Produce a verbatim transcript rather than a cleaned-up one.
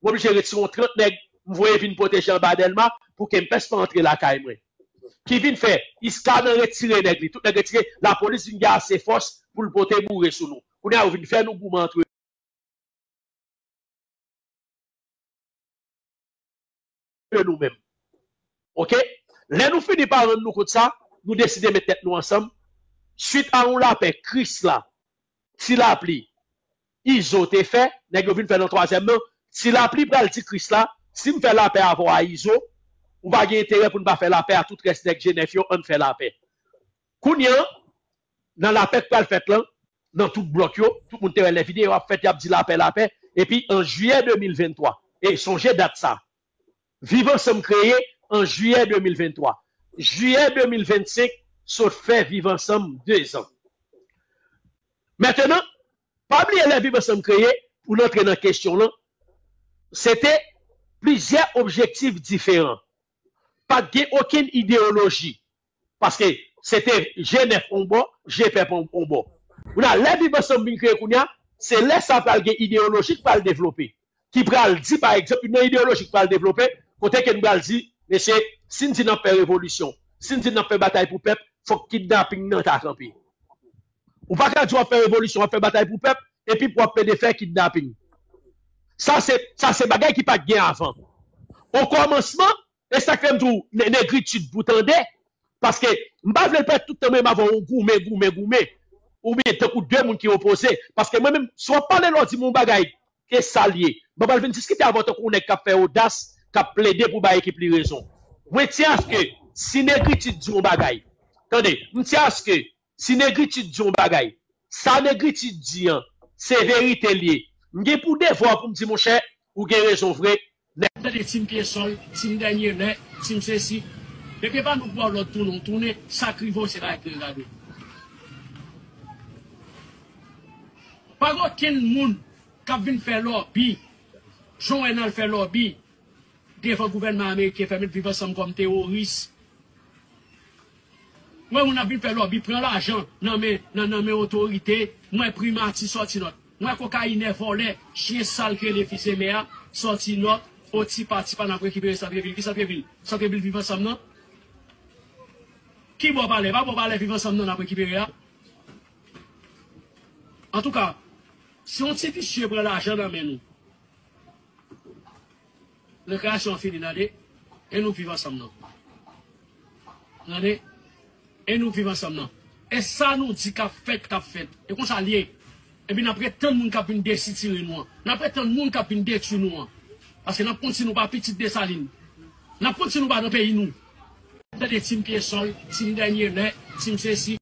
m oblije retire yon trant nèg, m voye vin pwoteje anba Dèlma, pou Kempès pa antre lakay mwen. Ki vin fè, Iskadan retire nèg li, tout nèg retire, lapolis vin gen ase fòs pou l pote boure sou nou. Kounye a, yo vin fè nou goumen antre nou menm. Oke? Lè nou fini pa rann nou kont sa, nou deside met tèt nou ansanm. Swit a yon lapè Krisla, Ti Lapli, Izo te fè, nèg yo vin fè nan twazyèm nan. Ti Lapli pral di Krisla, si m fè lapè avè w a Izo, ou pa gen enterè pou n pa fè lapè a tout rès nèg G nèf yo, ann fè lapè. Kounye a, nan lapè k pral fèt lan, nan tout blòk yo, tout moun te wè lè videyo ap fèt, y ap di lapè, lapè. Epi an jiyè de mil venntwa, e sonje dat sa, Viv Ansanm kreye an jiyè de mil venntwa. Jiyè de mil vennsenk sot fè Viv Ansanm dezan. Mentenan, pa bliye lè Viv Ansanm kreye, pou n antre nan kesyon lan, se te plizyè objektif diferan. Pa t gen okenn ideyoloji. Paske se te G nèf on bò, G pèp on, on bò. Kounye a, lè Viv Ansanm vin kreye kounye a, se lè sa pral gen ideyoloji k pral devlope. Ki pral di, pa egzanp, youn nan ideyoloji k pral devlope, kote ke n pral di, mesye, si n di n ap fè revolisyon, si n di n ap fè batay pou pèp, fòk kidnaping nan ta kanpe. Ou pa ka di w ap fè revolisyon, w ap fè batay pou pèp, epi pou w ap plede fè kidnaping. Sa se, sa se bagay ki pa t gen avan. O kòmansman, e sa k fè m di w, ne-, negritid pou tande, paske m pa vle l parèt tout tan menm avè w goumen, goumen, goumen, oubyen tankou de moun ki opoze. Paske mwen menm, si w ap pale lè w di m yon bagay, ke sa l ye. M pa pral vin diskite avè w tankou yon nèg k ap fè odas, k ap plede pou bay ekip li rezon. Mwen tyen aske si negritid di yon bagay, tande, m tyen aske si negritid di yon bagay, sa negritid di an, se verite l ye. M gen pou devwa pou m di, monchè, ou gen rezon vre, nèg. Tande, team Pyesòl, team Dènye Lè, team sesi. Depi e pa nou k ba w lòd tounen, w tounen, sa k rive w, se bagay k rive gade w. Pa gen okenn moun k ap vin fè lòbi, jan w wè n al fè lòbi devan gouvènman ameriken, fè met Viv Ansanm kòm teworis. M wè moun ap vin fè lòbi, pran lajan nan men, nan, nan men otorite. M wè primati sòti nòt. M wè kokayinè, vòlè, chen sal ki rele fils de mè a sòti nòt. O tipa, tipa n ap rekipere Santrevil. Ki Santrevil? Santrevil Viv Ansanm nan? Ki bò palè? Pa bò palè Viv Ansanm nan n ap rekipere a? Antouka, si yon ti visye pran lajan nan men nou, rekreyasyon an fini, tande. E nou k Viv Ansanm nan. Tande. E nou k Viv Ansanm nan. E sa nou di k ap fèt, k ap fèt. E konsa l ye. Epi n ap ret tann moun k ap vin desitire nou an. N ap ret tann moun k ap vin detwi nou an. Paske n ap konn si nou pa pitit Desalin. N ap konn si nou pa nan peyi nou. Tande, team Pyesòl, team Dènye Lè, team sesi.